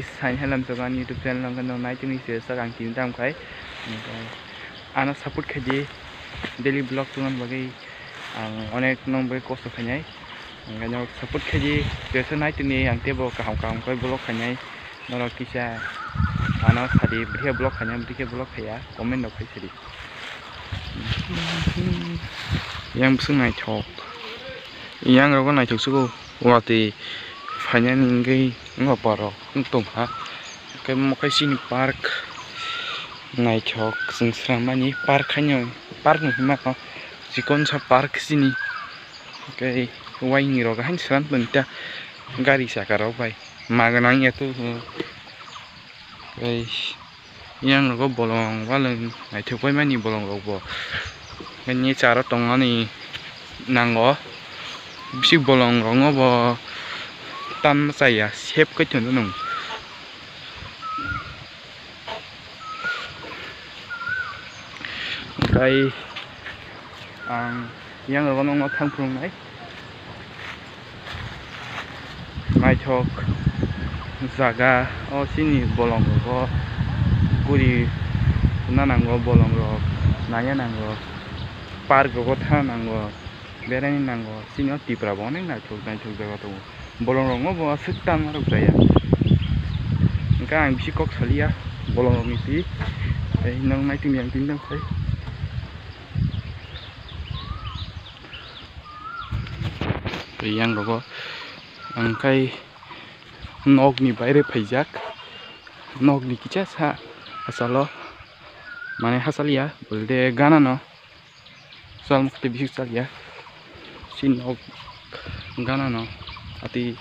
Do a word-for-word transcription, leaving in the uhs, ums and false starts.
Sain halam sogan YouTube channel ang kano nai tini se sak ang tini tam khai. Ano support khaidi, daily vlog tungna bagwi ang onek nong bai kosto khainai. Ang kano support khaidi, se nai tini ang tebo kaham kaham khai vlog khainai. Norok kisa ano sadi, bwrwi khe vlog khainai, bwrwi khe vlog khaiya, comment rok khai sadi. Yang bwswk naithok. Yang rogo naithok sugo. Watwi phainani wngwi wngkha borok wng tongkha. Hwnkhe omo khe chini park naithok chwng swrammani park haino park no hinmano chikonsa park chini. Hwnkhe waini rok haino swnam tongta gari saka rok bai ma gwnang ya tu. Tei yang rogo bolong walwng naithok paimani bolong rok bo. Nini charo tongmani nango. Bisi bolong rok no bo tam chaya sep khe tono nung. Tei ang yang rogo no thang phunuknai. Naithok jaga o chini bolong rogo guri na nango, bolong rok naiya nango, park rogo thang nango, beraina nango. Chini o Tripura bo onek naithok naithok jaga tongo, bolong rok no bo aswk tan rok jaya. Hwnkhe ang bisi kok saliya bolong rok ni twi, tei nang naitung yang tini nang khai. Yang rogo ang khai nokni baire phaijak, nokni kicha sa hachalo, mane hachal ya, bolde gana no chal mukti bisik chal ya, si nok gana no ati